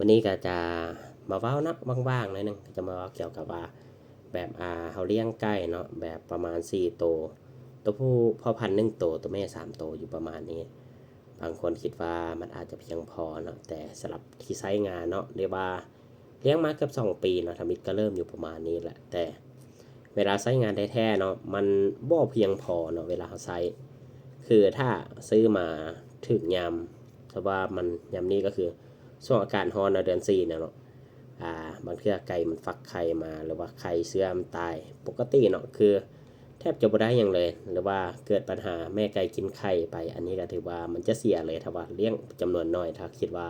ວັນນີ້ກໍຈະມາເວົ້າເນາະ ວ່າງໆໜ້ອຍໜຶ່ງ ກໍຈະມາເວົ້າກ່ຽວກັບວ່າ ແບບ ອ່າ ເຮົາລ້ຽງໄກ່ເນາະ ແບບປະມານສີ່ໂຕ ໂຕຜູ້ພໍ່ພັນໜຶ່ງໂຕ ໂຕແມ່ສາມໂຕ ຢູ່ປະມານນີ້. ບາງຄົນຄິດວ່າມັນອາດຈະພຽງພໍເນາະ ແຕ່ສຳລັບທີ່ໃຊ້ງານເນາະ ຫຼືວ່າລ້ຽງມາເກືອບສອງປີເນາະ ທຳອິດກໍເລີ່ມຢູ່ປະມານນີ້ແຫຼະ ແຕ່ເວລາໃຊ້ງານແທ້ໆເນາະ ມັນບໍ່ພຽງພໍເນາະ ເວລາເຮົາໃຊ້ ຄືຖ້າຊື້ມາຖືກຍາມ ແຕ່ວ່າມັນ ຍາມນີ້ກໍຄືຊ່ວງອາກາດຮ້ອນເນາະ ເດືອນສີ່ເນາະ ອ່າ ບາງເທື່ອໄກ່ມັນຟັກໄຂ່ມາ ຫຼືວ່າໄຂ່ເຊື້ອມັນຕາຍ ປົກກະຕິເນາະ ຄືແທບຈະບໍ່ໄດ້ຫຍັງເລີຍ ຫຼືວ່າເກີດບັນຫາແມ່ໄກ່ກິນໄຂ່ໄປ ອັນນີ້ກໍຖືວ່າມັນຈະເສຍເລີຍ ຖ້າວ່າລ້ຽງຈຳນວນໜ້ອຍ ຖ້າຄິດວ່າ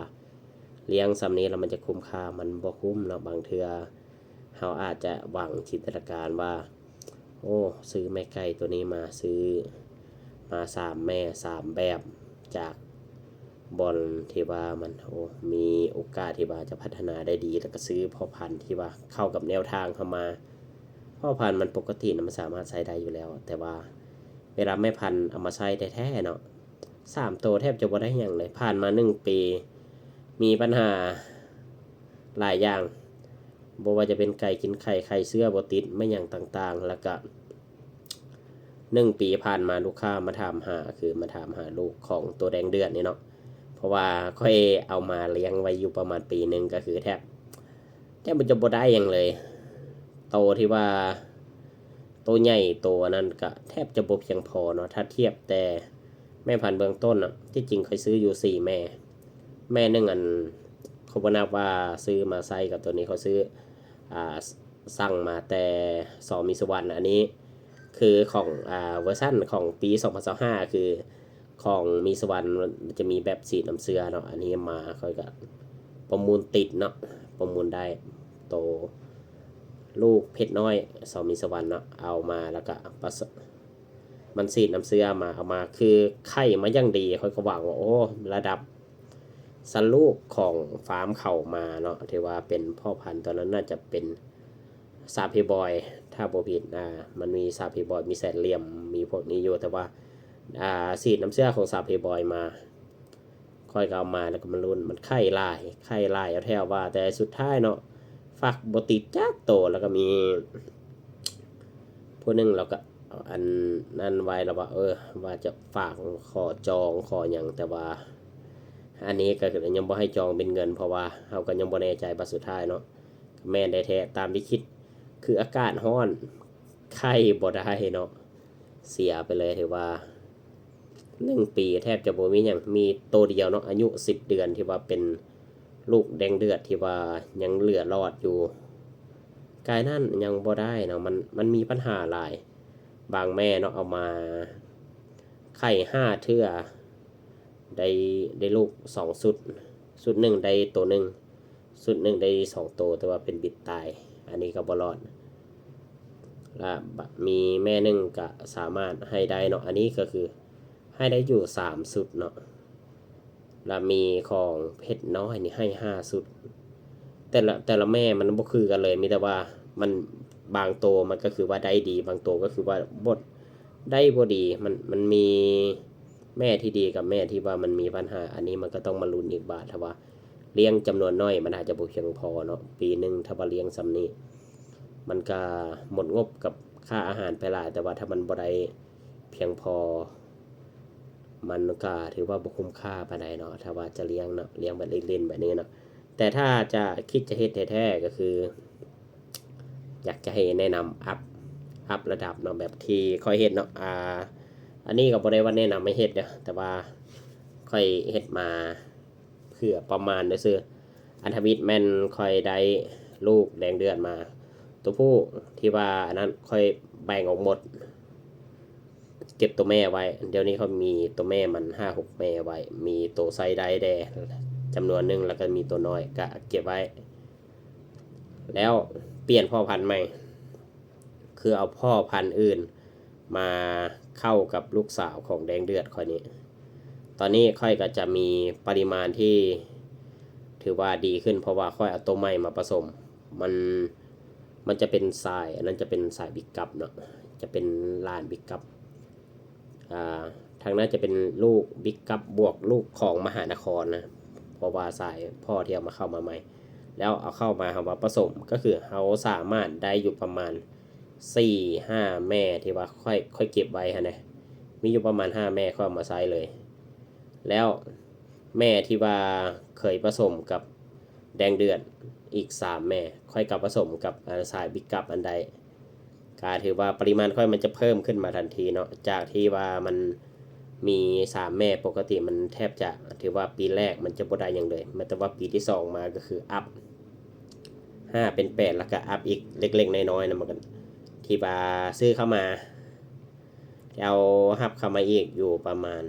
ລ້ຽງສ່ຳນີ້ແລ້ວມັນຈະຄຸ້ມຄ່າ ມັນບໍ່ຄຸ້ມເນາະ. ບາງເທື່ອເຮົາອາດຈະຫວັງຈິນຕະນາການວ່າ ໂອ້ ຊື້ແມ່ໄກ່ໂຕນີ້ມາ ຊື້ມາສາມແມ່ ສາມແບບ ຈາກບ່ອນທີ່ວ່າມັນ ໂອ້ ມີໂອກາດທີ່ວ່າຈະພັດທະນາໄດ້ດີ ແລ້ວກໍຊື້ພໍ່ພັນທີ່ວ່າເຂົ້າກັບແນວທາງເຮົາມາ. ພໍ່ພັນມັນປົກກະຕິນະ ມັນສາມາດໃຊ້ໄດ້ຢູ່ແລ້ວ ແຕ່ວ່າເວລາແມ່ພັນເອົາມາໃຊ້ແທ້ໆເນາະ ສາມໂຕແທບຈະບໍ່ໄດ້ຫຍັງເລີຍ. ຜ່ານມາໜຶ່ງປີ ມີບັນຫາຫຼາຍຢ່າງ ບໍ່ວ່າຈະເປັນໄກ່ກິນໄຂ່ ໄຂ່ເຊື້ອບໍ່ຕິດ ແມ່ນຫຍັງຕ່າງໆ ແລ້ວກະໜຶ່ງປີຜ່ານມາ ລູກຄ້າມາຖາມຫາ ຄືມາຖາມຫາລູກຂອງໂຕແດງເດືອດນີ້ເນາະ ເພາະວ່າຂ້ອຍເອົາມາລ້ຽງໄວ້ຢູ່ປະມານປີໜຶ່ງ ກໍຄືແທບ ແທບຈະບໍ່ໄດ້ຫຍັງເລີຍ. ໂຕທີ່ວ່າ ໂຕໃຫຍ່ໂຕອັນນັ້ນກະແທບຈະບໍ່ພຽງພໍເນາະ ຖ້າທຽບແຕ່ແມ່ພັນເບື້ອງຕົ້ນເນາະ. ທີ່ຈິງຂ້ອຍຊື້ຢູ່ສີ່ແມ່ ແມ່ໜຶ່ງອັນ ເຂົາບໍ່ນັບວ່າຊື້ມາໃຊ້ກັບໂຕນີ້ ເຂົາຊື້ ອ່າ ສັ່ງມາແຕ່ ສ ມີສຸວັນ. ອັນນີ້ຄືຂອງ ອ່າ ເວີຊັນຂອງປີສອງພັນຊາວຫ້າ ຄືຂອງມີສຸວັນ ມັນຈະມີແບບສີດນ້ຳເຊື້ອເນາະ. ອັນນີ້ມາຂ້ອຍກະປະມູນຕິດເນາະ ປະມູນໄດ້ໂຕ ລູກເພັດນ້ອຍ ສ ມີສະຫວັນເນາະ ເອົາມາແລ້ວກະປະສະ ມັນສີດນ້ຳເຊື້ອມາ ເອົາມາ ຄືໄຂ່ມາຢ່າງດີ ຂ້ອຍກໍຫວັງວ່າ ໂອ້ ລະດັບຊັ້ນລູກຂອງຟາມເຂົາມາເນາະ ຖືວ່າເປັນພໍ່ພັນ ຕອນນັ້ນໜ້າຈະເປັນສາພີບອຍ ຖ້າບໍ່ຜິດ ອ່າ ມັນມີສາພີບອຍ ມີແສນຫຼ່ຽມ ມີພວກນີ້ຢູ່ ແຕ່ວ່າ ອ່າ ສີດນ້ຳເຊື້ອຂອງສາພີບອຍມາ ຂ້ອຍກໍເອົາມາ ແລ້ວກໍມາລຸ້ນ ມັນໄຂ່ຫຼາຍ ໄຂ່ຫຼາຍເອົາແທ້ເອົາວ່າ ແຕ່ສຸດທ້າຍເນາະ ຟັກບໍ່ຕິດຈັກໂຕ. ແລ້ວກໍມີຜູ້ໜຶ່ງ ລາວກໍອັນນັ້ນໄວ້ ລາວວ່າ ເອີ ວ່າຈະຝາກຂໍຈອງຂໍຫຍັງ ແຕ່ວ່າອັນນີ້ກໍຍັງບໍ່ໃຫ້ຈອງເປັນເງິນ ເພາະວ່າເຮົາກໍຍັງບໍ່ແນ່ໃຈ ບັດສຸດທ້າຍເນາະ ແມ່ນແທ້ໆ ຕາມທີ່ຄິດ ຄືອາກາດຮ້ອນ ໄຂ່ບໍ່ໄດ້ເນາະ ເສຍໄປເລີຍ ຖືວ່າໜຶ່ງປີແທບຈະບໍ່ມີຫຍັງ ມີໂຕດຽວເນາະ ອາຍຸສິບເດືອນ ທີ່ວ່າເປັນລູກແດງເດືອດ ທີ່ວ່າຍັງເຫຼືອລອດຢູ່ ກາຍນັ້ນຍັງບໍ່ໄດ້ເນາະ ມັນ ມັນມີບັນຫາຫຼາຍ. ບາງແມ່ເນາະ ເອົາມາໄຂ່ຫ້າເທື່ອ ໄດ້ ໄດ້ລູກສອງຊຸດ ຊຸດໜຶ່ງໄດ້ໂຕໜຶ່ງ ຊຸດໜຶ່ງໄດ້ສອງໂຕ ແຕ່ວ່າເປັນບິດຕາຍ ອັນນີ້ກໍບໍ່ລອດ. ລະບະ ມີແມ່ໜຶ່ງກະສາມາດໃຫ້ໄດ້ເນາະ ອັນນີ້ກໍຄືໃຫ້ໄດ້ຢູ່ສາມຊຸດເນາະ ລະມີຂອງເພັດນ້ອຍນີ້ໃຫ້ຫ້າຊຸດ. ແຕ່ລະ ແຕ່ລະແມ່ມັນບໍ່ຄືກັນເລີຍ ມີແຕ່ວ່າມັນ ບາງໂຕມັນກໍຄືວ່າໄດ້ດີ ບາງໂຕກໍຄືວ່າບໍ່ ໄດ້ບໍ່ດີ ມັນ ມັນມີແມ່ທີ່ດີກັບແມ່ທີ່ວ່າມັນມີບັນຫາ ອັນນີ້ມັນກໍຕ້ອງມາລຸ້ນອີກວ່າ ຖ້າວ່າລ້ຽງຈຳນວນໜ້ອຍ ມັນອາດຈະບໍ່ພຽງພໍເນາະ ປີໜຶ່ງ ຖ້າວ່າລ້ຽງສ່ຳນີ້ ມັນກໍໝົດງົບກັບຄ່າອາຫານໄປຫຼາຍ ແຕ່ວ່າຖ້າມັນບໍ່ໄດ້ພຽງພໍ ມັນກໍຖືວ່າບໍ່ຄຸ້ມຄ່າປານໃດເນາະ ຖ້າວ່າຈະລ້ຽງເນາະ ລ້ຽງແບບຫຼິ້ນໆແບບນີ້ເນາະ. ແຕ່ຖ້າຈະ ຄິດຈະເຮັດແທ້ໆ ກໍຄື ຢາກຈະໃຫ້ແນະນຳອັບ ອັບລະດັບເນາະ ແບບທີ່ຂ້ອຍເຮັດເນາະ ອ່າ ອັນນີ້ກໍບໍ່ໄດ້ວ່າແນະນຳໃຫ້ເຮັດເດີ້ ແຕ່ວ່າຂ້ອຍເຮັດມາເພື່ອປະມານຊື່ໆ. ອັນທຳອິດແມ່ນຂ້ອຍໄດ້ລູກແດງເດືອດມາ ໂຕຜູ້ທີ່ວ່າອັນນັ້ນຂ້ອຍແບ່ງອອກໝົດ ເກັບໂຕແມ່ໄວ້ ດຽວນີ້ຂ້ອຍມີໂຕແມ່ມັນຫ້າຫົກແມ່ໄວ້ ມີໂຕໃຊ້ໄດ້ແດ່ຈຳນວນໜຶ່ງ ແລ້ວກໍມີໂຕນ້ອຍກະເກັບໄວ້ ແລ້ວປ່ຽນພໍ່ພັນໃໝ່ ຄືເອົາພໍ່ພັນອື່ນມາເຂົ້າກັບລູກສາວຂອງແດງເດືອດຂ້ອຍນີ້. ຕອນນີ້ຂ້ອຍກໍຈະມີປະລິມານທີ່ຖືວ່າດີຂຶ້ນ ເພາະວ່າຂ້ອຍເອົາໂຕໃໝ່ມາປະສົມ ມັນ ມັນຈະເປັນສາຍ ອັນນັ້ນຈະເປັນສາຍບິກກັບເນາະ ຈະເປັນຫຼານບິກກັບ ອ່າ ທາງນັ້ນຈະເປັນລູກບິກກັບບວກລູກຂອງມະຫານະຄອນນະ ບໍ່ວ່າສາຍພໍ່ທີ່ເອົາມາ ເຂົ້າມາໃໝ່ ແລ້ວເອົາເຂົ້າມາ ເຮົາມາປະສົມ ກໍຄືເຮົາສາມາດໄດ້ຢູ່ປະມານສີ່ຫ້າແມ່ ທີ່ວ່າຂ້ອຍ ຂ້ອຍເກັບໄວ້ຫັ້ນນະ ມີຢູ່ປະມານຫ້າແມ່ ຂ້ອຍເອົາມາໃຊ້ເລີຍ. ແລ້ວແມ່ທີ່ວ່າເຄີຍປະສົມກັບແດງເດືອດອີກສາມແມ່ ຂ້ອຍກໍປະສົມກັບ ອາ ສາຍບິກກັບອັນໃດ ກໍຖືວ່າປະລິມານຂ້ອຍມັນຈະເພີ່ມຂຶ້ນມາທັນທີເນາະ ຈາກທີ່ວ່າມັນມີສາມແມ່ ປົກກະຕິມັນແທບຈະ ຖືວ່າປີແລກມັນຈະບໍ່ໄດ້ຫຍັງເລີຍ ແຕ່ວ່າປີທີສອງມາກໍຄືອັບຫ້າເປັນແປດ ແລ້ວກໍອັບອີກເລັກໆນ້ອຍໆນະ ມັນກໍ ທີ່ວ່າຊື້ເຂົ້າມາ ແລ້ວຮັບເຂົ້າມາອີກຢູ່ປະມານ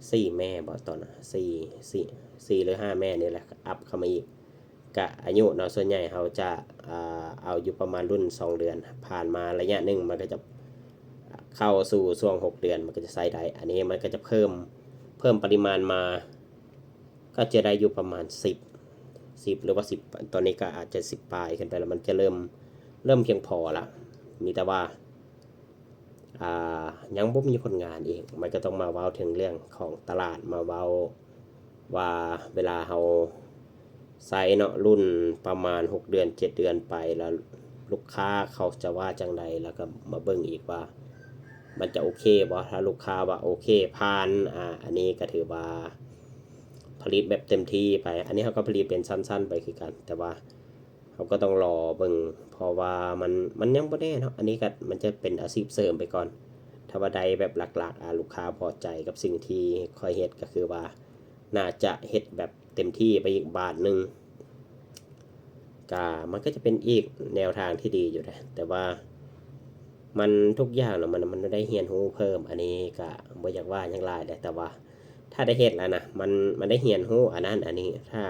ສີ່ແມ່ບໍ ຕອນນັ້ນ ສີ່ ສີ່ ສີ່ ຫຼື ຫ້າແມ່ນີ້ແຫຼະ ອັບເຂົ້າມາອີກ. ກະອາຍຸເນາະ ສ່ວນໃຫຍ່ເຮົາຈະ ອ່າ ເອົາຢູ່ປະມານລຸ້ນສອງເດືອນ ຜ່ານມາໄລຍະໜຶ່ງ ມັນກໍຈະເຂົ້າສູ່ຊ່ວງຫົກເດືອນ ມັນກໍຈະໃຊ້ໄດ້. ອັນນີ້ມັນກໍຈະເພີ່ມ ເພີ່ມປະລິມານມາ ກໍຈະໄດ້ຢູ່ປະມານສິບ ສິບ ຫຼືວ່າສິບ ຕອນນີ້ກໍອາດຈະສິບປາຍຂຶ້ນໄປແລ້ວ ມັນຈະເລີ່ມ ເລີ່ມພຽງພໍລະ ມີແຕ່ວ່າ ອ່າ ຍັງບໍ່ມີຄົນງານອີກ ມັນກໍຕ້ອງມາເວົ້າເຖິງເລື່ອງຂອງຕະຫຼາດ ມາເວົ້າວ່າເວລາເຮົາໃຊ້ເນາະ ລຸ້ນປະມານຫົກເດືອນ ເຈັດເດືອນໄປ ແລ້ວລູກຄ້າເຂົາຈະວ່າຈັ່ງໃດ ແລ້ວກໍມາເບິ່ງອີກວ່າມັນຈະໂອເຄບໍ່. ຖ້າລູກຄ້າວ່າໂອເຄ ຜ່ານ ອາ ອັນນີ້ກໍຖືວ່າຜະລິດແບບເຕັມທີ່ໄປ. ອັນນີ້ເຮົາກໍຜະລິດເປັນຊັ້ນໆໄປຄືກັນ ແຕ່ວ່າ ເຮົາກໍຕ້ອງລໍເບິ່ງ ເພາະວ່າມັນ ມັນຍັງບໍ່ແນ່ເນາະ ອັນນີ້ກໍມັນຈະເປັນອາຊີບເສີມໄປກ່ອນ. ຖ້າວ່າໄດ້ແບບຫຼັກໆ ອາ ລູກຄ້າພໍໃຈກັບສິ່ງທີ່ຂ້ອຍເຮັດ ກໍຄືວ່າໜ້າຈະເຮັດແບບເຕັມທີ່ໄປອີກບາດໜຶ່ງ ກະມັນກໍຈະເປັນອີກແນວທາງທີ່ດີຢູ່ເດ ແຕ່ວ່າມັນ ທຸກຢ່າງນະ ມັນ ມັນໄດ້ຮຽນຮູ້ເພີ່ມ. ອັນນີ້ກະບໍ່ຢາກວ່າຫຍັງຫຼາຍເດ ແຕ່ວ່າ ຖ້າໄດ້ເຮັດແລ້ວນະ ມັນ ມັນໄດ້ຮຽນຮູ້ອັນນັ້ນອັນນີ້. ຖ້າ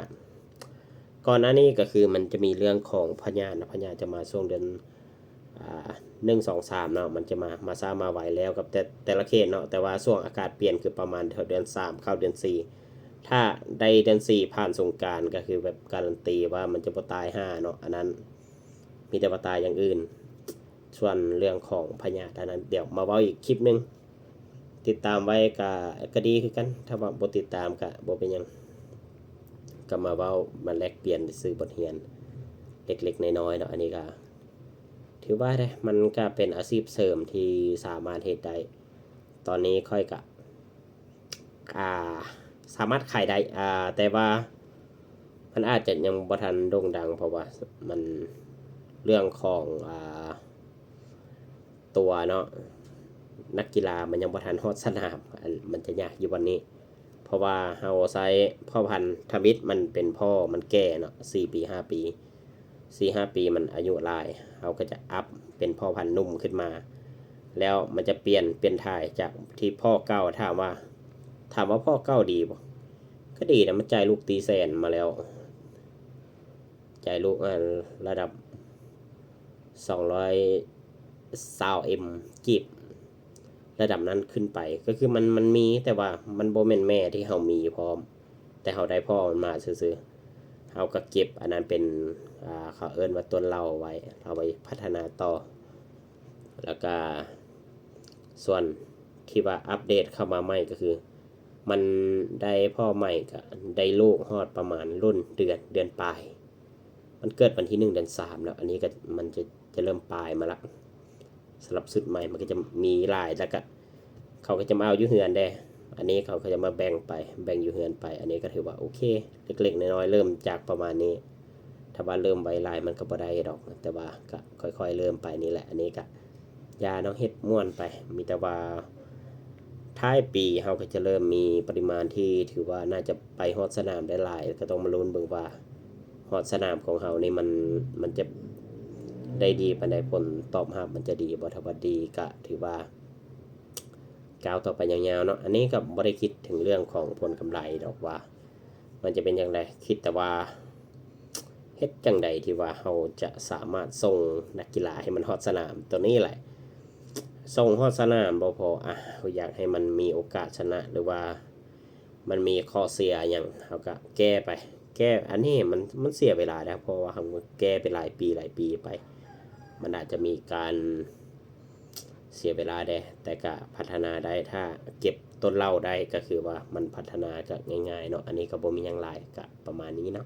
ກ່ອນໜ້ານີ້ກໍຄືມັນຈະມີເລື່ອງຂອງພະຍາດນະ ພະຍາດຈະມາຊ່ວງເດືອນ ອ່າ ໜຶ່ງ ສອງ ສາມເນາະ ມັນຈະມາ ມາຊ້າມາໄວ ແລ້ວກັບແຕ່ ແຕ່ລະເຂດເນາະ. ແຕ່ວ່າຊ່ວງອາກາດປ່ຽນ ຄືປະມານແຖວເດືອນສາມເຂົ້າເດືອນສີ່ ຖ້າໄດ້ເດືອນສີ່ຜ່ານສົງການ ກໍຄືແບບກາຣັນຕີວ່າມັນຈະບໍ່ຕາຍຫ່າເນາະ ອັນນັ້ນມີແຕ່ວ່າຕາຍຢ່າງອື່ນ. ສ່ວນເລື່ອງຂອງພະຍາດອັນນັ້ນ ດຽວມາເວົ້າອີກຄລິບໜຶ່ງ ຕິດຕາມໄວ້ກະ ກະດີຄືກັນ ຖ້າວ່າບໍ່ຕິດຕາມກະບໍ່ເປັນຫຍັງ ກະມາເວົ້າມາແລກປ່ຽນ ຊື້ບົດຮຽນເລັກໆນ້ອຍໆເນາະ. ອັນນີ້ກະຖືວ່າເດ້ ມັນກະເປັນອາຊີບເສີມທີ່ສາມາດເຮັດໄດ້. ຕອນນີ້ຂ້ອຍກະ ອ່າ ສາມາດຂາຍໄດ້ ອ່າ ແຕ່ວ່າມັນອາດຈະຍັງບໍ່ທັນໂດ່ງດັງ ເພາະວ່າມັນ ເລື່ອງຂອງ ອ່າ ຕົວເນາະ ນັກກິລາມັນຍັງບໍ່ທັນຮອດສະໜາມ ອັນ ມັນຈະຍາກຢູ່ບ່ອນນີ້ ເພາະວ່າເຮົາໃຊ້ເຜົ່າພັນທຳອິດ ມັນເປັນພໍ່ມັນແກ່ເນາະ ສີ່ປີ ຫ້າປີ ສີ່ຫ້າປີມັນອາຍຸຫຼາຍ ເຮົາກໍຈະອັບເປັນພໍ່ພັນໜຸ່ມຂຶ້ນມາ ແລ້ວມັນຈະປ່ຽນ ປ່ຽນຖ່າຍຈາກທີ່ພໍ່ເກົ່າ. ຖາມວ່າ ຖາມວ່າພໍ່ເກົ່າດີບໍ່? ກໍດີນະ ມັນຈ່າຍລູກຕີແສນມາແລ້ວ ຈ່າຍລູກ ອັນ ລະດັບສອງຮ້ອຍຊາວເອັມກີບ ລະດັບນັ້ນຂຶ້ນໄປ ກໍຄືມັນ ມັນມີ ແຕ່ວ່າມັນບໍ່ແມ່ນແມ່ທີ່ເຮົາມີພ້ອມ ແຕ່ເຮົາໄດ້ພໍ່ມັນມາຊື່ໆ. ເຮົາກໍເກັບອັນນັ້ນເປັນ ອ່າ ເຂົາເອີ້ນວ່າຕົ້ນເຫຼົ່າໄວ້ ເອົາໄວ້ພັດທະນາຕໍ່. ແລ້ວກະສ່ວນທີ່ວ່າອັບເດດເຂົ້າມາໃໝ່ກໍຄື ມັນໄດ້ພໍ່ໃໝ່ ກະໄດ້ລູກຮອດປະມານລຸ້ນເດືອນ ເດືອນປາຍ ມັນເກີດວັນທີໜຶ່ງ ເດືອນສາມເນາະ. ອັນນີ້ກໍມັນຈະ ຈະເລີ່ມປາຍມາລະ ສຳລັບຊຸດໃໝ່ ມັນກໍຈະມີຫຼາຍ ແລ້ວກະເຂົາກໍຈະມາເອົາຢູ່ເຮືອນເດ້. ອັນນີ້ເຂົາກໍຈະມາແບ່ງໄປ ແບ່ງຢູ່ເຮືອນໄປ ອັນນີ້ກໍຖືວ່າໂອເຄ ເລັກໆນ້ອຍໆ ເລີ່ມຈາກປະມານນີ້. ຖ້າວ່າເລີ່ມໄວຫຼາຍມັນກໍບໍ່ໄດ້ດອກ ແຕ່ວ່າກໍຄ່ອຍໆເລີ່ມໄປນີ້ແຫຼະ. ອັນນີ້ກໍຢ່າເນາະ ເຮັດມ່ວນໄປ ມີແຕ່ວ່າທ້າຍປີເຮົາກໍຈະເລີ່ມມີປະລິມານທີ່ຖືວ່າໜ້າຈະໄປຮອດສະໜາມໄດ້ຫຼາຍ ກໍຕ້ອງມາລຸ້ນເບິ່ງວ່າຮອດສະໜາມຂອງເຮົານີ້ມັນ ມັນຈະໄດ້ດີປານໃດ ຜົນຕອບຮັບມັນຈະດີບໍ່. ຖ້າວ່າດີກໍຖືວ່າ ກ້າວຕໍ່ໄປຍາວໆເນາະ. ອັນນີ້ກໍບໍ່ໄດ້ຄິດເຖິງເລື່ອງຂອງຜົນກຳໄລດອກວ່າ ມັນຈະເປັນຈັ່ງໃດ ຄິດແຕ່ວ່າເຮັດຈັ່ງໃດທີ່ວ່າເຮົາຈະສາມາດສົ່ງນັກກິລາໃຫ້ມັນຮອດສະໜາມ ໂຕນີ້ແຫຼະ. ສົ່ງຮອດສະໜາມບໍ່ພໍ ອາ ເຮົາຢາກໃຫ້ມັນມີໂອກາດຊະນະ ຫຼືວ່າມັນມີຂໍ້ເສຍຫຍັງ ເຮົາກໍແກ້ໄປ ແກ້ ອັນນີ້ມັນ ມັນເສຍເວລາເດ້ ເພາະວ່າເຮົາແກ້ໄປຫຼາຍປີ ຫຼາຍປີໄປ ມັນອາດຈະມີການ ເສຍເວລາແດ່ ແຕ່ກະພັດທະນາໄດ້ ຖ້າເກັບ ຕົ້ນເຫຼົ້າໄດ້ ກໍຄືວ່າມັນພັດທະນາກໍງ່າຍໆເນາະ. ອັນນີ້ກໍບໍ່ມີຫຍັງຫຼາຍ ກໍປະມານນີ້ເນາະ.